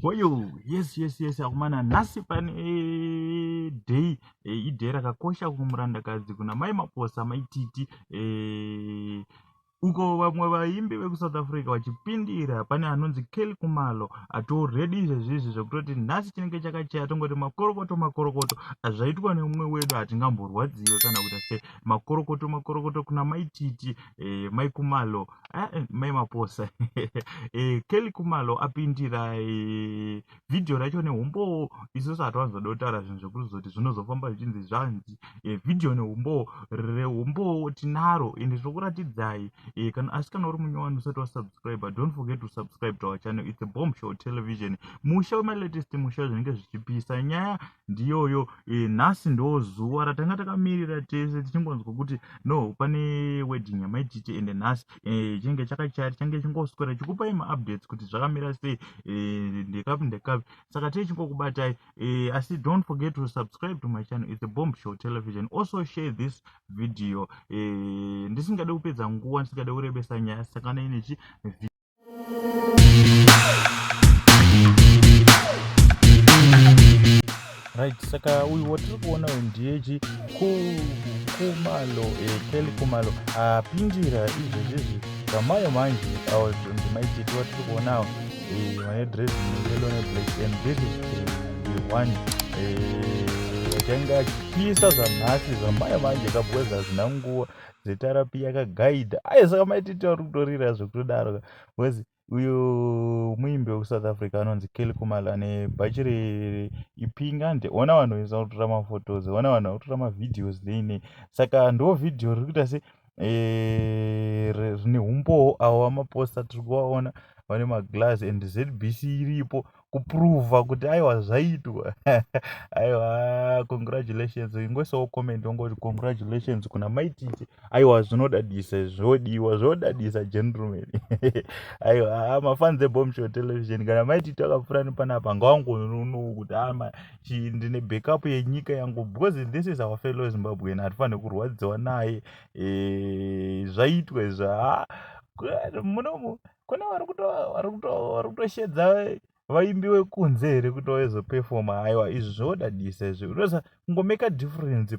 Hoyo, yes, akomana, nhasi pane day, iday rakakosha kumurandakadzi, kuna Mai Maposa, Mai Titi, uko vamwe vaimbi vekuSouth Africa vachipindira. Pane anonzi Kelly Khumalo atoredi izvezvizvi, zvekutoti nhasi chinenge chakachaya. Tongoti makorokoto, makorokoto. Zvaitwa nemumwe wedu, hatingamborwadziwe kana kuita se. Makorokoto, makorokoto kuna Mai Titi, Mai Khumalo, Mai Maposa. Kelly Khumalo apindira vhidhiyo racho neumbowo. Isusu hatiwanzoda kutaura zvinhu zvekuzoti zvinozofamba zvichinzi zvanzi. Vhidhiyo neumbowo, reumbowo tinaro, ende tinokuratidzai. Kana asi kana uri munyowani usati wasubscribe, don't forget to subscribe to our channel. It's a Bomb Show Television, musha wemalatest, musha zvinenge zvichipisa. Nyaya ndiyoyo. Nhasi ndo zuva ratanga takamirira tese, tichingonzwa kuti no, pane wedding yaMai Titi, ende nhasi chinenge chakachaya. Tichange chingoswera chikupai maupdates kuti zvakamira sei, ndekapi ndekapi. Saka tei chingokubatai, asi don't forget to subscribe to my channel. It's a Bomb Show Television. Also share this video. Ndisingade kupedza nguva, ndisingade kurebesa nyaya, sakanai nechi. Right, saka uyu watiri kuona uyu ndiyechi Khumalo, Kelly Khumalo apindira izvezvizvi zvamayo manje. NdiMai Titi watiri kuonawo, vane dress yellow neblack, and this is the one achange achipisa zvanhasi zvamayo manje kabweza. Hazvina nguva zetarapi yakagaidha ai. Saka Mai Titi vari kutorira zvekutodaro, because uyu muimbi wekuSouth Africa anonzi Kelly Khumalo ane bhachi reipinga. Ona vanhu vese kutora maphotos, ona vanhu vakutora mavideos nei. Saka ndo vhidhiyo riri kuita se rine umbowo. Avo vamaposta tiri kuvaona vane maglass, and ZBC iripo kuprova kuti aiwa, zvaitwa. Aiwa, congratulations. Ingoisawo comment, wangoti congratulations kuna Mai Titi. Aiwa, zvinodadisa, zvodiwa, zvodadisa, gentleman. Aiwa, mafans eBomb Show Television, kana Mai Titi akapfuura nepanapa, ngawangonono kuti ama ndine backup yenyika yangu, because this is our fellow Zimbabwean. Hatifaniri kurwadziwa naye. Zvaitwa izvo. Munomu kune vari kutoshedza vaimbi vekunze here kuti vaizopefoma? Aiwa, izvi zvodadisa izvi. Unoza kungomeka difference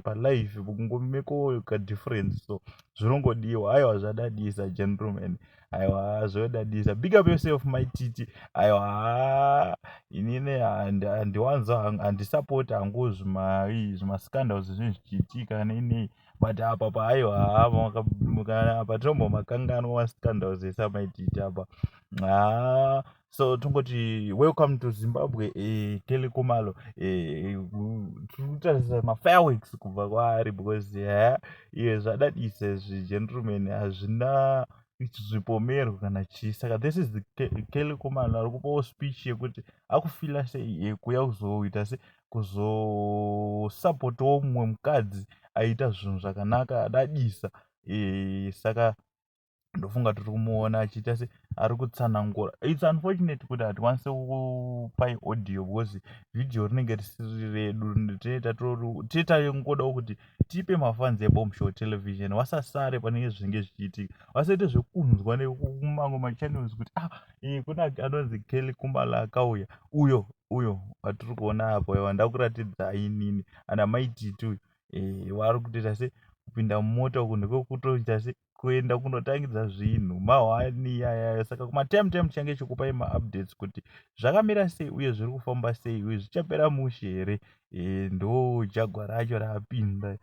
palife, kungomekawo kadifference, so zvinongodiwa. Aiwa, zvadadisa, gentleman. Aiwa, zvodadisa. Big up yourself, Mai Titi. Aiwa, inini handiwanzo handisapoti hangu zvimascandals zvinhu zvichiitika neinei, but apa paaiwa, apa tinombomakanganwa mascandals ese aMai Titi apa. Ha, so tongoti welcome to Zimbabwe, Kelly Khumalo. Tiri kutarisa mafireworks kubva kwaari, because ha, iye zvadadisa izvi, gentleman. Hazvina zvipomerwa kana chii. Saka this is the Kelly Khumalo ari kupawo speech yekuti akufila sei kuuya kuzoita se kuzosapotawo mumwe mukadzi aita zvinhu zvakanaka, adadisa. Saka ndofunga tiri kumuona achiita se ari kutsanangura. It's unfortunate kuti hatikwanisi kupai audio, because vhidhiyo rinenge risiri redu. Tine tangodawo kuti tipe mafans eBomb Show Television vasasare pane zvinenge zvichiitika, vasaite zvekunzwa nekumamwe machannels kuti ah, kuna anonzi Kelly Khumalo akauya. Uyo watiri kuona apo, wandakuratidzai inini, ana Mai Titi uyu, vari kutoita se kupinda mumota uku ndikokutoita se kuenda kunotangidza zvinhu mahwani ayaya. Saka kumatime time tichange chikupai maupdates kuti zvakamira sei uye zviri kufamba sei uye zvichapera mushe here. Ndo jagwa racho rapinda.